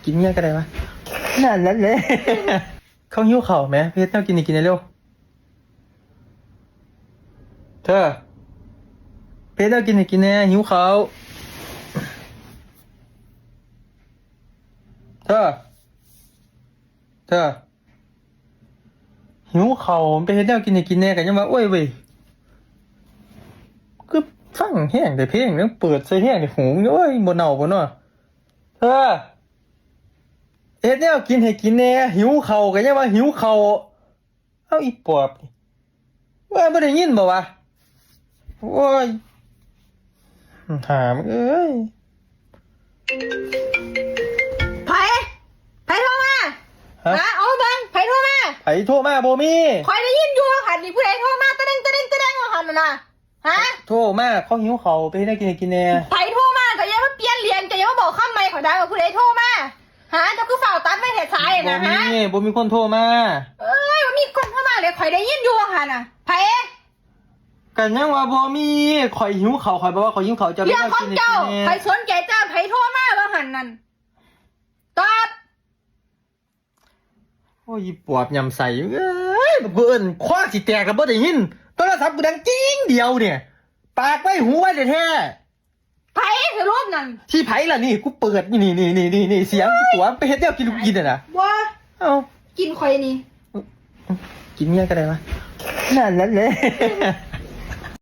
ກິນເມຍກໍໄດ້ວະ ນັ້ນແຫຼະ ເຂົາຫິວເຂົ້າແໝ ໄປເຮັດແນວກິນໃຫ້ກິນແດ່ເລັວ. ເທີ ໄປເຮັດແນວກິນໃຫ້ກິນແດ່ ຫິວເຂົ້າ ເທີ ເທີ ຫິວເຂົ້າ ໄປເຮັດແນວກິນໃຫ້ກິນແດ່ ກໍຍັງວ່າ ໂອ້ຍເວີຍ ຄືຟັງແຮງແຕ່ເພງ ຍັງເປີດໃສ່ແຮງໃນຫູ ໂອ້ຍ ບໍ່ເນົ່າບໍ່ເນາະ ເທີ ເຮັດແນວກິນໃຫ້ກິນແດ່ ຫິວເຂົ້າ ກໍຍັງວ່າຫິວເຂົ້າ. ເອົາ ອີປອບນີ້ ເອີ ບໍ່ໄດ້ຍິນບໍ່ວະ? ໂອ້ຍ ຫາມເອີຍ. ໃຜ? ໃຜໂທມາ? ຮະ? ຫາ ເອົາເບິ່ງ ໃຜໂທມາ? ໃຜໂທມາ? ບໍ່ມີ ຂ້ອຍໄດ້ຍິນຢູ່ວ່າຫັ້ນນີ້ ຜູ້ໃດໂທມາ ຕະແດງ ຕະແດງ ຕະແດງ ວ່າຫັ້ນນະ. ຮະ? ໂທມາ ເຂົາຫິວເຂົ້າ ໄປເຮັດແນວກິນໃຫ້ກິນແດ່. ໃຜໂທມາ? ເຈົ້າຢ່າມາປ່ຽນລຽນ ເຈົ້າຢ່າມາບອກຄຳໃໝ່ຂ້ອຍໄດ້ວ່າຜູ້ໃດໂທມາ. ຫາ ເຈົ້າຄືຟ້າວຕັດໄວ້ແທ້ສາຍນະ? ບໍ່ມີ ຫາ ບໍ່ມີຄົນໂທມາ. ເອີຍ ບໍ່ມີຄົນໂທມາເລີຍ ຂ້ອຍໄດ້ຍິນຢູ່ວ່າຫັ້ນນະ. ໃຜ? ກໍຍັງວ່າບໍ່ມີ ຂ້ອຍຫິວເຂົ້າ ຂ້ອຍບອກວ່າຂ້ອຍຫິວເຂົ້າ ເຈົ້າໄປເຮັດແນວກິນໃຫ້ກິນແດ່. ເລື່ອງຂອງເຈົ້າ ໃຜສົນໃຈເຈົ້າ ໃຜໂທມາວ່າຫັ້ນນັ້ນ. ຕອບ. ໂອ້ຍ ອີປອບຫຍ້ຳໃສ່ເອີຍ ກູເອີ້ນຄໍຊິແຕກແລ້ວບໍ່ໄດ້ຍິນ ໂທລະສັບກູດັງຈິງດຽວນີ້ ປາກໄວຫູໄວແທ້ໆ. ໃຜສະຫຼຸບນັ້ນ? ທີ່ໃຜລະນີ້ ກູເປີດ ນີ້ໆໆ ສຽງກູຕົວະ ໄປເຮັດແນວກິນໃຫ້ກູກິນຫັ້ນນະ. ບໍ່ ເອົ້າ ກິນຂ້ອຍນີ້ ກິນເມຍກໍໄດ້ວະ ນັ້ນແຫຼະ.